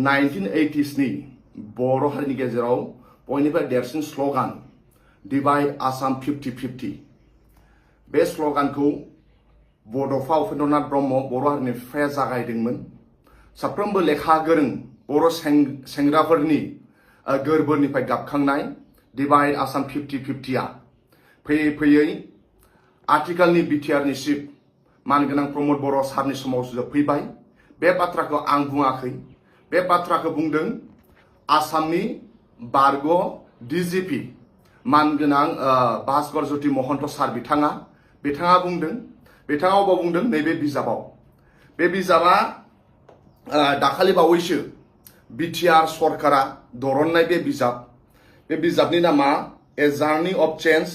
1980s नि बर' हारिनि गेजेराव बयनिफ्राय देरसिन स्ल'गान डिवाइड आसाम 50-50 बे स्ल'गानखौ बड'फा उपेन्द्रनाथ ब्रह्म बर' हारिनि बिफाया जागायदोंमोन। साफ्रोमबो लेखा गोरों बर' सेंग्राफोरनि गोरबोनिफ्राय गाबखांनाय डिवाइड आसाम 50-50 फैयै फैयै आथिखालनि बिटिआरनि चिफ मानगोनां प्रमद बर' सारनि समाव जोबफैबाय। बे बाथ्राखौ आं बुङाखै, बे बाथ्राखौ बुंदों आसामनि बारग' डिजिपि मानगोनां भास्कर ज्योति महन्त सार बिथाङा बुंदों। बिथाङा अबाव बुंदों? नैबे बिजाबाव। बे बिजाबा दाखालि बावैसो बिटिआर सरकारा दरननाय बे बिजाबनि नामा a journey of change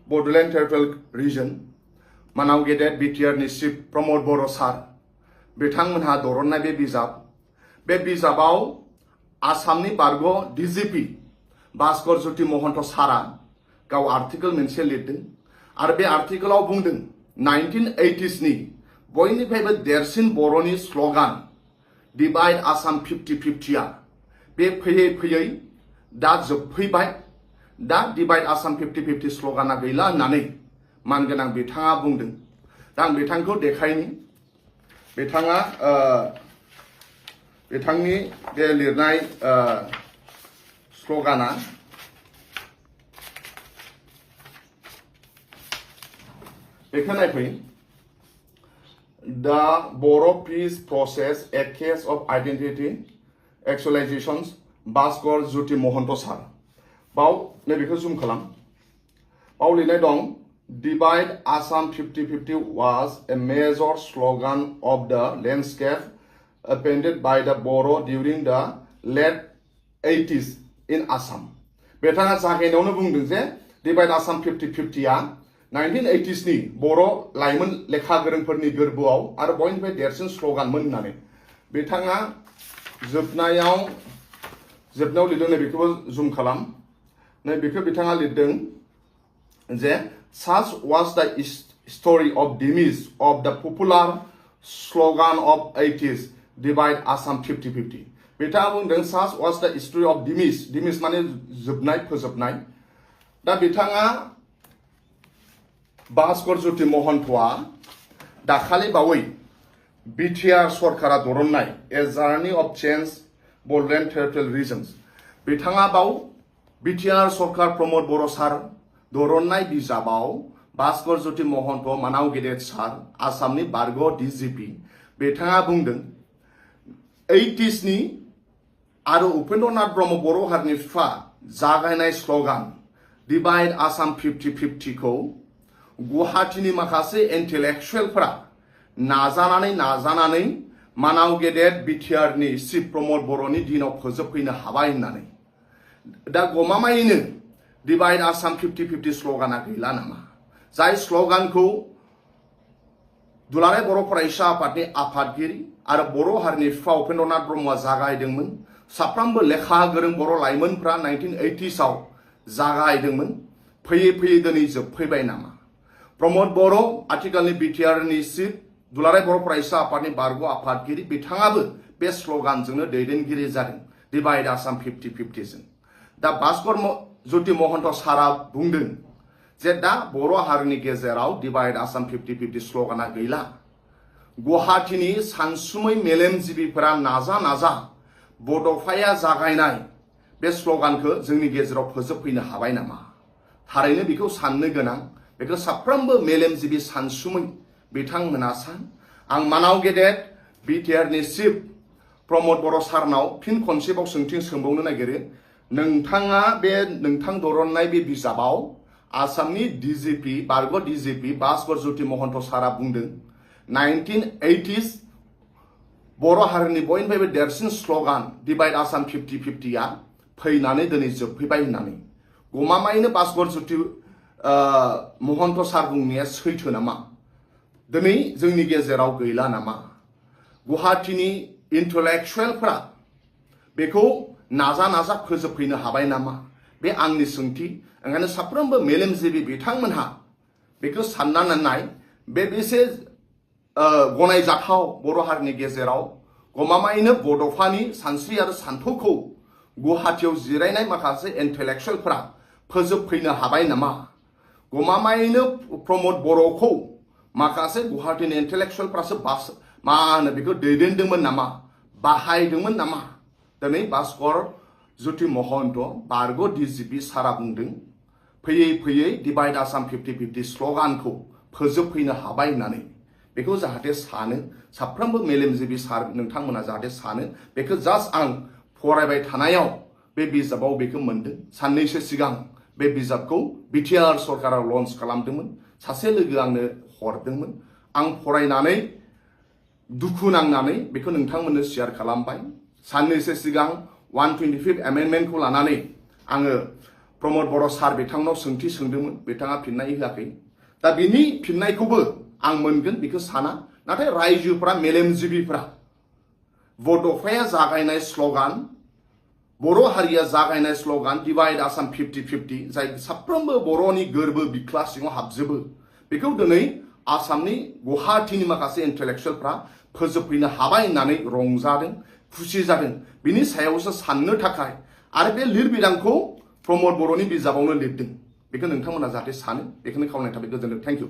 Bodoland territorial region. मानाव गेदेर बिटिआरनि चिफ प्रमद बर' सार बिथांमोनहा दरननाय बे बिजाबाव आसामनि बारग' डिजिपि भास्कर ज्योति महन्त सारा गाव आर्टिकेल मोनसे लिरदों आरो बे आर्टिकेलाव बुंदों 1980s नि बयनिफ्रायबो देरसिन बर'नि स्ल'गान डिवाइड आसाम 50-50 बे फैयै फैयै दा जोबफैबाय। दा डिवाइड आसाम 50-50 स्ल'गाना गैला होननानै मानगोनां बिथाङा बुंदों। दा आं बिथांखौ देखायनि। बिथांनि बे लिरनाय स्ल'गाना बेखौ नायफै। The Boro Peace Process, a case of identity actualizations, Bhaskar ज्योति महन्त सार। बाव नैबेखौ जुम खालाम। बाव लिरनाय दं Divide Assam 50-50 was a major slogan of the landscape appended by the Boro during the late 80s in Assam। बिथाङा जागायनायावनो बुंदों जे Divide Assam 50-50 1980s नि बर' लाइमोन लेखा गोरोंफोरनि गोरबोआव आरो बयनिफ्राय देरसिन स्ल'गानमोन होननानै। बिथाङा जोबनायाव लिरदों, नैबेखौबो जुम खालाम। नैबेखौ बिथाङा लिरदों जे such was the story of demise of the popular slogan of 80s divide Assam 50-50। बिथाङा बुंदों such was the story of demise माने जोबनाय फोजोबनाय। दा बिथाङा भास्कर ज्योति महन्तआ दाखालि बावै बिटिआर सरकारा दरननाय a journey of change Bodoland territorial regions बिथाङा बाव बिटिआर सरकार प्रमद बर' सार दरननाय बिजाबाव भास्कर ज्योति महन्त मानाव गेदेर सार आसामनि बारग' डिजिपि बिथाङा बुंदों 80s नि आरो उपेन्द्रनाथ ब्रह्म बर' हारिनि बिफा जागायनाय स्ल'गान डिवाइड आसाम 50-50 खौ गुवाहाटीनि माखासे इन्टेलेक्सुवेलफोरा नाजानानै मानाव गेदेर बिटिआरनि चिफ प्रमद बर'नि दिनाव फोजोबफैनो हाबाय होननानै। दा गमामायैनो डिवाइड आसाम 50-50 स्ल'गाना गैला नामा? जाय स्ल'गानखौ दुलाराय बर' फरायसा आफादनि आफादगिरि आरो बर' हारिनि बिफा उपेन्द्रनाथ ब्रह्मआ जागायदोंमोन। साफ्रोमबो लेखा गोरों बर' लाइमोनफ्रा 1980s आव जागायदोंमोन। फैयै फैयै दिनै जोबफैबाय नामा? प्रमद बर' आथिखालनि बिटिआरनि चिफ दुलाराय बर' फरायसा आफादनि बारग' आफादगिरि बिथाङाबो बे स्ल'गानजोंनो दैदेनगिरि जादों डिवाइड आसाम 50-50 जों। दा भास्कर ज्योति महन्त सारा बुंदों जे दा बर' हारिनि गेजेराव डिवाइड आसाम 50-50 स्ल'गाना गैला। गुवाहाटीनि सानसुमै मेलेमजिबिफोरा नाजा बड'फाया जागायनाय बे स्ल'गानखौ जोंनि गेजेराव फोजोबफैनो हाबाय नामा? थारैनो बेखौ साननो गोनां। बेखौ साफ्रोमबो मेलेमजिबि सानसुमै बिथांमोना आं मानाव गेदेर बिटिआरनि चिफ प्रमद बर' सारनाव फिन खनसेबाव सोंथि सोंबावनो नागिरो। नोंथाङा नोंथां दरननाय बे बिजाबाव आसामनि डिजिपि बारग' डिजिपि भास्कर ज्योति महन्त सारा बुंदों 1980s बर' हारिनि बयनिफ्रायबो देरसिन स्ल'गान डिवाइड आसाम 50-50 फैनानै दिनै जोबफैबाय होननानै। गमामायैनो भास्कर ज्योति महन्त सार बुंनाया सैथो नामा? दिनै जोंनि गेजेराव गैला नामा? गुवाहाटीनि इन्टेलेक्सुवेलफोरा बेखौ नाजा फोजोबफैनो हाबाय नामा? बे आंनि सोंथि। ओंखायनो साफ्रोमबो मेलेमजिबि बिथांमोनहा बेखौ साननानै नाय बे बेसे गनायजाथाव बर' हारिनि गेजेराव गमामायैनो बड'फानि सानस्रि आरो सान्थौखौ गुवाहाटीयाव जिरायनाय माखासे इन्टेलेक्सुवेलफोरा फोजोबफैनो हाबाय नामा गमामायैनो प्रमद बर'खौ माखासे गुवाहाटीनि इन्टेलेक्सुवेलफ्रासो मा होनो बेखौ दैदेनदोंमोन नामा बाहायदोंमोन नामा दिनै भास्कर ज्योति महन्त बारग' डिजिपि सारा बुंदों फैयै फैयै डिभाइड आसाम 50-50 स्ल'गानखौ फोजोबफैनो हाबाय होननानै बेखौ जाहाथे सानो साफ्रोमबो मेलेमजिबि सार नोंथांमोना जाहाथे सानो बेखौ जास्ट आं फरायबाय थानायाव बे बिजाबाव बेखौ मोनदों साननैसो सिगां बे बिजाबखौ बिटिआर सरकारा लन्च खालामदोंमोन सासे लोगो आंनो हरदोंमोन आं फरायनानै दुखु नांनानै बेखौ नोंथांमोननो शेयार खालामबाय साननैसो सिगां 125th एमेन्डमेन्टखौ लानानै आङो प्रमद बर' सार बिथांनाव सोंथि सोंदोंमोन बिथाङा फिननाय होआखै दा बिनि फिननायखौबो आं मोनगोन बेखौ साना नाथाय रायजोफ्रा मेलेमजिबिफ्रा बड'फाया जागायनाय स्ल'गान बर' हारिया जागायनाय स्ल'गान डिभाइड आसाम 50-50 जाय साफ्रोमबो बर'नि गोरबो बिख्ला सिङाव हाबजोबो बेखौ दिनै आसामनि गुवाहाटीनि माखासे इन्टेलेक्सुवेलफ्रा फोजोबफैनो हाबाय होननानै रंजादों खुसि जादों बिनि सायावसो साननो थाखाय आरो बे लिरबिदांखौ प्रमद बर'नि बिजाबावनो लिरदों बेखौ नोंथांमोना जाहाथे सानो बेखौनो खावलायनाय थाबाय गोजोनथों थेंक इउ